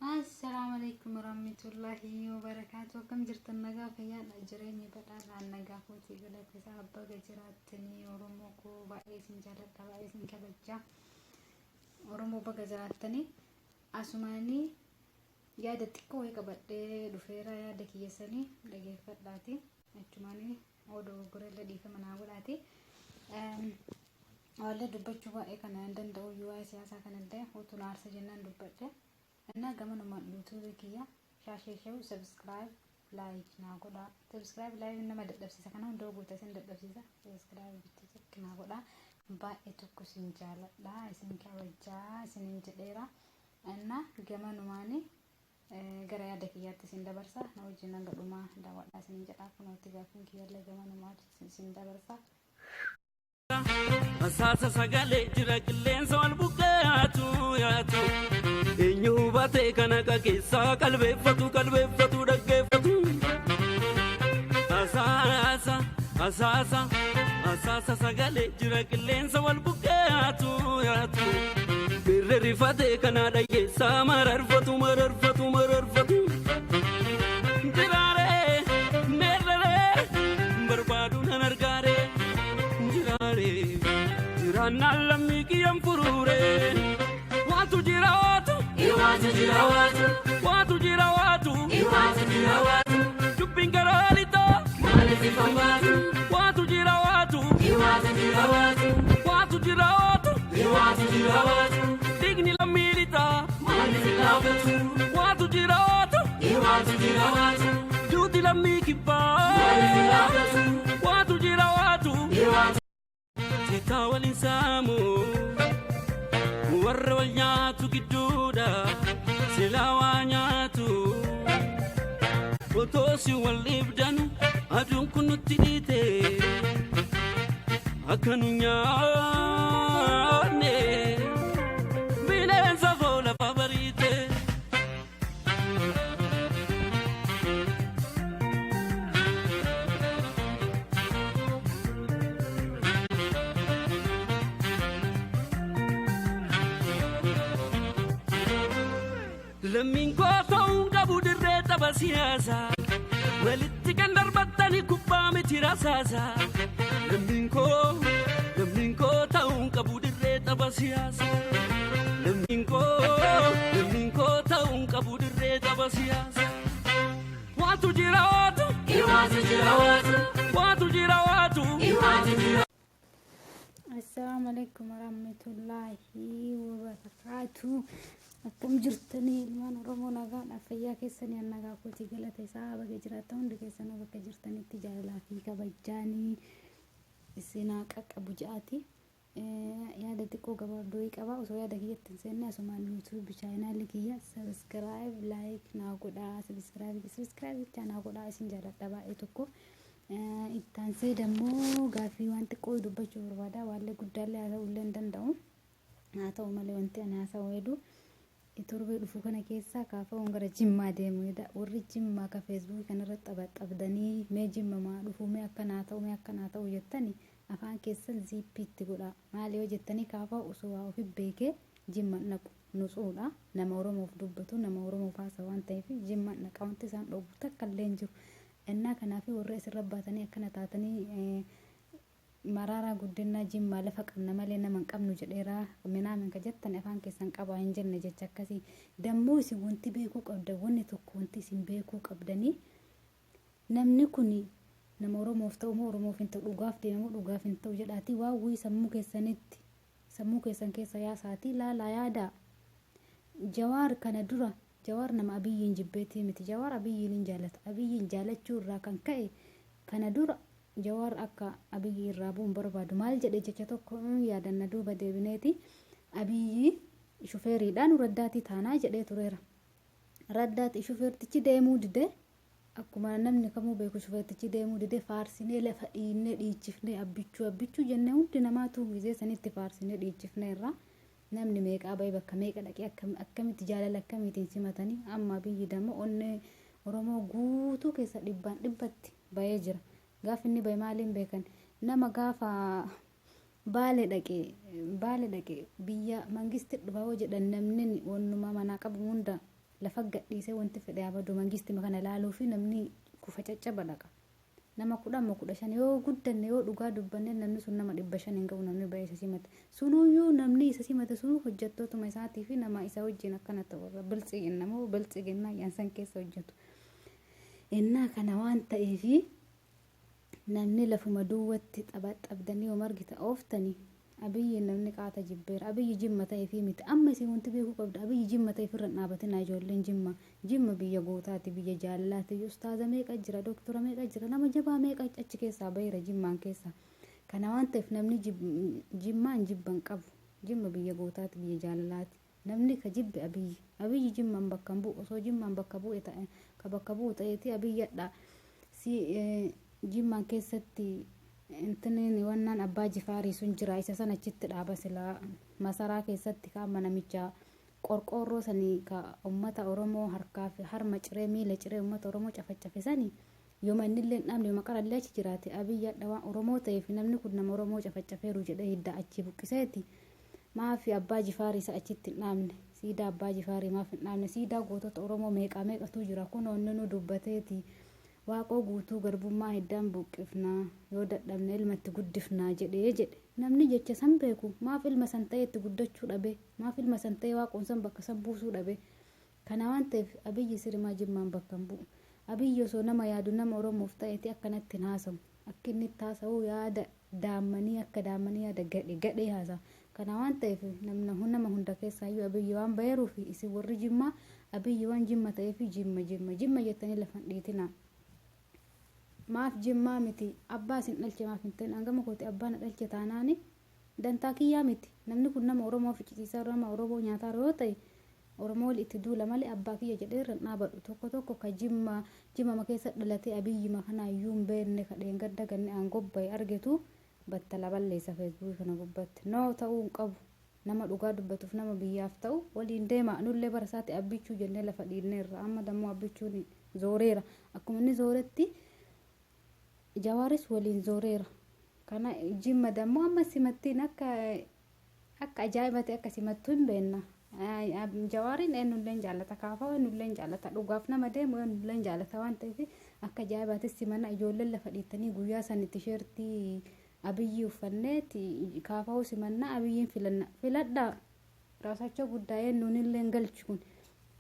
Assalaamu alaikum warahmatullahi wabarakaatu. Akkam jirtan? Nagaa fayyaadha? Jireenya badhaadhaan nagaa kootii galata isaa baga jiraattanii. Oromoo koo, baay'ee isin jaalladha, baay'ee isin kabajja. Oromoo, baga jiraattanii. Asumaanii yaada xiqqoo wayii qabadhee dhufeera. Yaada kiyyasanii dhageeffadhaati. Achumaanii odoo goreellee dhiifama naa godhaati. Waallee dubbachuu baay'ee kana hin danda'u. Waa'ee siyaasaa kanallee utuu na aarsa jennaan dubbadhe. Innaa gamanumaan YouTube kiyya Shaashee Show subscribe, like naa godhaa. Subscribe, like nama dadhabsiisa, kana hunda guuta isin dadhabsiisa. Subscribe bitti naa godhaa. Baay'ee tokko isin jaaladha, isin kabajaa isinin jedheera. Innaa gamanumaanii gara yaada kiyyaatti isin dabarsa. Na wajjin hanga dhumaa daawwadhaa isinin jedha. Kunooti gaaffiin kiyyallee gamanumaan isin dabarsa. Asaasa sagalee jira qilleensa wal buqqee yaatu. Eenyu hubatee kana keessaa qalbeeffatu, qalbeeffatu, dhaggeeffatu. Asaasa, asaasa, asaasa sagalee jira qilleensa wal buqqee yaatu. Birri rifatee kana dhaggeessaa mararfatu, mararfatu, mararfatu. Jiraaree meerree barbaadu nan argaaree. Jiraaree jiraannaan lammii kiyyan furuuree. Waatu jira, waatu. Iwaatu jira, waatu. Waatu jira, waatu. Iwaatu jira, waatu. Dubbiin garaa lixaa. Maaliif ifan baatu? Waatu jira, waatu. Iwaatu jira, waatu. Waatu jira, waatu. Iwaatu jira, waatu. Dhiigni lammii lixaa. Maaliif hin dhaabbatu? Waatu jira, waatu. Iwaatu jira, waatu. Duuti lammii kibbaa. Maaliif hin dhaabbatu? Waatu jira, waatu. Iwaatu. Citaa waliin saamu warra wal nyaatu gidduudha silaa waa nyaatu. Otoo si wal dhiibdanu aduun kun nutti dhiite, akka nu nyaanne bineensa foo lafa bariite. Lammiin koo ta'uun qabu dirree tapha siyaasaa. Walitti kan darbattani kubbaa miti rasaasaa. Lammiin koo, lammiin koo ta'uun qabu dirree tapha siyaasaa. Lammiin koo, lammiin koo ta'uun qabu dirree tapha siyaasaa. Waatu jira, waatu. Iwaatu jira, waatu. Waatu jira, waatu. Iwaatu jira. Assalaamu alaikum warahmatullahi wabarakaatu. Akkam jirtanii ilmaan Oromoo? Nagaadha, fayyaa keessanii? An nagaa kooti, galata isaa. Baga jiraattan hundi keessanuu bakka jirtanitti jaalalaa fi kabajaanii isinaa qaqqabu ja'aati. Yaada xiqqoo gabaabduu qaba. Osoo yaada kiyyatti hin seenne asumaan YouTube channelii kiyya subscribe, like naa godhaa. Subscribe, subscribe bichaa naa godhaa. Isin jaaladha baay'ee tokko. Ittaansee dammoo gaaffii waan xiqqoo dubbachuu barbaada. Waallee guddaallee haa ta'uu illee hin danda'u. Haa ta'u malee, wanti ani haasa'u hedu torbee dhufu kana keessa kaafamuun gara Jimmaa deemu. Warri Jimmaa ka Facebookii kanarratti taphaxabdanii, mee Jimma maa dhufu, mee akkanaa ta'u, mee akkanaa ta'u jettani, afaan keessan ziippii itti godhaa. Maali yoo jettanii, kaafa osoo waa ofi beekee Jimma naqu nutsuudha. Nama Oromoof dubbatu, nama Oromoof haasa waan ta'eef Jimma naqa, wanti isaan dhoowwu takka illee hin jiru. Innaa kanaaf warri asirra baatanii akkana taatanii, Maraaraa Guddinaa Jimmaa lafa qabna malee nama hin qabnu jedheera minaamin ka jettan, afaan keessan qabaa. Hin jenne jecha akkasii. Dammoo isin wanti beekuu qabdan, wanni tokko wanti isin beekuu qabdanii, namni kun nama Oromoof ta'u moo Oromoof hin ta'u, dhugaaf deema moo dhugaaf hin ta'u jedhaatii waan wayii sammuu keessanitti, sammuu keessan keessa yaasaatii laalaa yaadaa. Jawaar kana dura, Jawaar nama Abiyyiin jibbeetii miti. Jawaar Abiyyiin hin jaalata. Abiyyiin jaalachuu irraa kan ka'e kana dura Jawaar akka Abiyyi irraa bu'uun barbaadu. Maal jedhe? Jecha tokko yaadanna duuba deebineeti. Abiyyi shufeeriidhaan raddaatii taanaa jedhee tureera. Raddaati shufeertichi deemuu dide. Akkuma namni kamuu beeku, shufeertichi deemuu dide. Faarsinee, lafa dhiinnee dhiichifnee, Abbichuu, Abbichuu jennee hundi namaatu gizee sanitti faarsinee dhiichifnee irraa namni meeqaa bahee bakka meeqa dhaqee, akkamitti jaalala akkamiitiin simatanii. Amma Abiyyi dammoo onnee Oromoo guutuu keessa dhibbaan dhibbatti bahee jira. Gaafa inni bahe maaliin beekan? Nama gaafa Baale dhaqee biyya mangisti dhufa hoo jedhan, namni wannuma manaa qabu hunda Lafa gadhiisee wanti fedhe haa badu, mangistima kana ilaaluu fi namni kufa caccaba dhaqa. Nama 10 moo 15 yoo guddanne, yoo dhugaa dubbanne, namni sun nama 500 hin gahu namni ba'ee isa simate. Sunuyyuu namni isa simate sunuu hojjettootuma isaatii fi nama isa wajjin akkana ta'u warra biltsiginna moo biltsiginnaa yaansan keessa hojjetu. Innaa kana waan ta'eefi namni lafuma duwwatti xabaxabdanii yoo margita ooftanii, Abiyyiin namni qaata jibbeera. Abiyyi Jimma ta'eefii miti. Amma isin wanti beekuu qabdu, Abiyyi Jimma ta'eef irra hin dhaabatinaa ijoolleen Jimma. Jimma biyya gootaati, biyya jaalalaati. Ustaaza meeqa jira, doktora meeqa jira, nama jabaa meeqa achi keessaa baheera Jimmaan keessaa. Kana waan ta'eef namni Jimmaan jibba hin qabu. Jimma biyya gootaati, biyya jaalalaati. Namni ka jibbe Abiyyi. Abiyyi Jimmaan bakka hin bu'u. Osoo Jimmaan bakka bu'e ta'e, ka bakka bu'u ta'eeti Abiyyadha. Si Jimmaan keessatti intiniin wannaan Abbaa Jifaarii sun jira, isa sana achitti dhaaba silaa masaraa keessatti, ka amma namicha qorqoorroo sanii ka ummata Oromoo harkaa fi harma ciree, miila ciree, ummata Oromoo cafacafe sanii yooma innillee hin dhaabne, yooma qarallee achi jiraate, Abiyyi hadha waan Oromoo ta'eef namni kun nama Oromoo cafacafeeru jedhee hidda achii buqqiseeti. Maafi Abbaa Jifaarii isa achitti hin dhaabne? Siidaa Abbaa Jifaarii maaf hin dhaabne? Siidaa gootota Oromoo meeqaa meeqatu jira? Kunoo inni nu dubbateeti, "Waaqoo Guutuu garbummaa hiddaan buqqifnaa, yoo dadhabne ilma itti guddifnaa" jedhee jedhe. Namni jecha san beeku maaf ilma san ta'ee itti guddachuu dhabe? Maaf ilma san ta'ee Waaqoon san bakka san buusuu dhabe? Kana waan ta'eef Abiyyi sirimaa Jimmaan bakka hin bu'u. Abiyyi osoo nama yaadu, nama Oromoof ta'eeti, akkanatti hin haasawu. Akki inni itti haasa'u yaada daammanii, akka daammanii yaada gadhe gadhee haasa'a. Kana waan ta'eef namna nama hunda keessaayyuu Abiyyi waan baheeruuf, isin warri Jimmaa Abiyyi waan Jimma ta'eef Jimma Jimma Jimma jettanii lafa hin dhiitinaa. Maaf Jimmaa miti? Abbaa isin dhalche maaf hin ta'in? Hangama kooti abbaa na dhalche taanaani dantaa kiyyaa miti. Namni kun nama Oromoo ficcisiisaa, nama Oromoo nyaataa yoo ta'e, Oromoo wali itti duula malee abbaa kiyya jedhee irra hin dhaabadhu. Tokko tokko ka Jimma Jimmama keessa dhalatee Abiyyima kana iyyuu hin beekne, ka dheengadda ganne aangoo bahe argetu battala balleessa Feesbuukii kana gubbatti. No, ta'uu hin qabu. Nama dhugaa dubbatuuf, nama biyyaaf ta'u waliin deema. Nullee bara isaatti Abbichuu jennee lafa dhiinneerra. Amma dammoo Abbichuun zooreera. Akkuma inni zooretti Jawaaris waliin zooreera. Kana Jimma dammoo amma simattiin akka ajaa'ibati akka simattu hin beekna. Jawaariin eenyullee hin jaallata, kaafaa eenyullee hin jaallata, dhugaaf nama deemu eenyullee hin jaallata waan ta'eef akka ajaa'ibaatti simana. Ijoolleen lafa dhiittanii guyyaa san tisheertii Abiyyi uffannee kaafa'uu simannaa, Abiyyiin filanna. Filadhaa, raasachoo guddaa eenyuun illee hin galchu.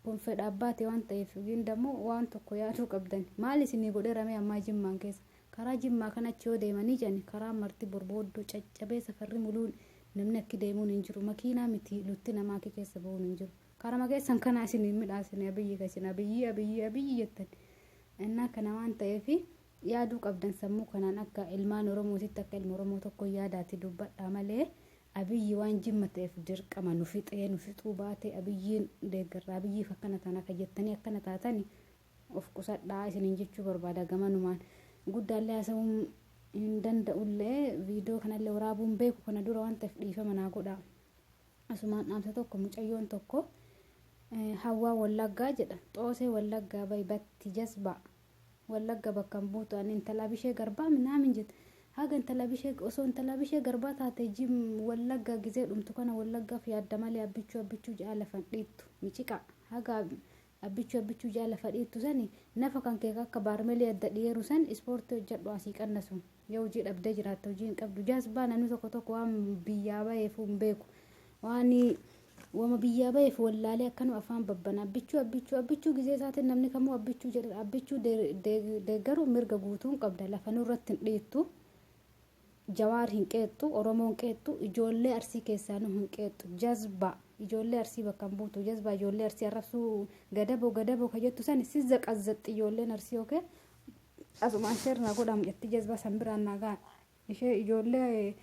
Kun fedha abbaati waan ta'eef. Yookiin dammoo waan tokko yaaduu qabdan, maal isinii godhee ramee ammaa Jimmaan keessa karaa Jimmaa kan achi yoo deemanii jedhani, karaa marti borbooddoo caccabee, safarri muluun namni akki deemuun hin jiru, makiinaa miti lutti namaa akki keessa ba'uun hin jiru. Karama keessan kanaa isin hin midhaasine Abiyyi, kan isin Abiyyi Abiyyi Abiyyi jettan. Innaa kana waan ta'eef yaaduu qabdan sammuu kanaan, akka ilmaan Oromootitti, akka ilma Oromoo tokko yaadaati dubbadhaa malee Abiyyi waan Jimma ta'eef dirqama nu fixee nu fixuu baate Abiyyiin deeggarra, Abiyyiif akkana taana akka jettanii akkana taatani of qusadhaa isiniin jechuu barbaada. Gamanumaan guddaallee haasa'uun hin danda'ullee, viidiyoo kanallee waraabuun beeku kana dura waan ta'eef dhiifama naa godhaa. Asumaan dhaamsa tokko, mucayyoon tokko Hawwaa Wallaggaa jedha, xoosee Wallaggaa bayi batti jasbaa, Wallagga bakka hin buutu, ani intala Abishee Garbaa minaamin jette. Haga intala Abishee, osoo intala Abishee Garbaa taate, jim Wallagga gizee dhumtu kana Wallaggaaf yaadda malee Abbichuu Abbichuu ja'a lafan dhiittu miciqa. Haga Abbichuu Abbichuu ja'a lafa dhiittu sani nafa kan kee akka baarmelii adda dhiyeeru san ispoortii hojjedhu asii qannasu. Yoo hojii dhabdee jiraatte, hojii hin qabdu jasbaa. Namni tokko tokko waan biyyaa baheef hin beeku, waan wama biyyaa baheef wallaalee akkanuma afaan babbana. Abbichuu Abbichuu Abbichuu gizee isaatiin namni kamuu Abbichuu jedha. Abbichuu deeggaru mirga guutuun qabda. Lafa nurratti hin dhiittu, Jawaar hin qeexxu, Oromoon qeexxu, ijoollee Arsii keessaanuu hin qeexxu. Jazba, ijoollee Arsii bakka hin buutu. Jazba, ijoollee Arsii arrabsuu gadaboo gadaboo ka jettu sani si zaqazzaxxi ijoolleen Arsii. Okay, asumaan sheer naa godhamu jetti jazba san biraan naa ga'a. Ishee ijoollee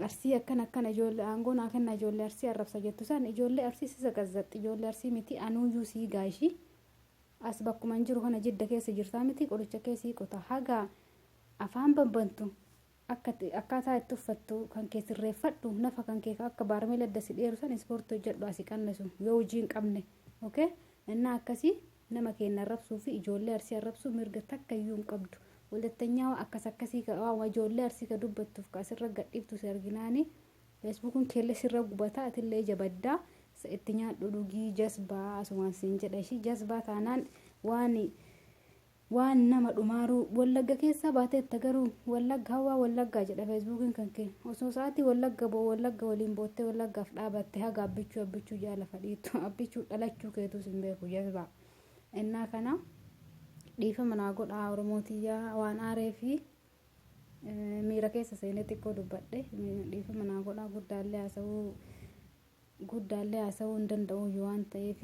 Arsii akkana akkana, ijoollee aangoo naa kenna, ijoollee Arsii arrabsa jettu san ijoollee Arsii si zaqazzaxxi. Ijoollee Arsii miti, anuuyyuu sii gaa ishii as bakkuma hin jiru kana Jidda keessa jirtaa miti, qoricha kee sii qota. Haga afaan babbantu akka akkaataa itti uffattu kan kee sirreeffadhu. Nafa kan kee akka baarmeela adda si dheeru san ispoortii hojjedhu asii qannasu yoo hojii hin qabne. Okay, innaa akkasii nama keenya arrabsuu fi ijoollee Arsii arrabsuu mirga takka iyyuu hin qabdu. Walattanyaa akkas akkasii waan ijoollee Arsii ka dubbattuuf ka asirra gadhiiftu si arginaani Feesbuukiin keellee sirra gubataa, atillee ija baddaa. Itti nyaadhu dhugii jasbaa asumaan siin jedha. Ishii jasbaa taanaan waan waan nama dhumaaruu Wallagga keessaa baateetta, garuu Wallagga hawaa Wallaggaa jedha Feesbuukiin kan kee. Osoo sa'aatii Wallagga boo Wallagga waliin boottee Wallaggaaf dhaabatte haga Abbichuu Abbichuu jaala fadhiitu Abbichuu dhalachuu keetus hin beeku jasbaa. Innaa kana dhiifama naa godhaa Oromootiyyaa, waan aaree fi miira keessa seenee xiqqoo dubbadhe, dhiifama naa godhaa. Guddaallee haasa'uu hin danda'u waan ta'eef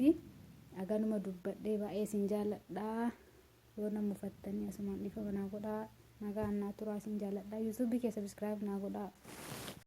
haganuma dubbadhee. Baay'ee isin jaalladhaa. Yoo nama mufattanii asumaan dhiifama naa godhaa. Nagaa naa turaa, isin jaalladhaa. YouTubeii kee subscribe naa godhaa.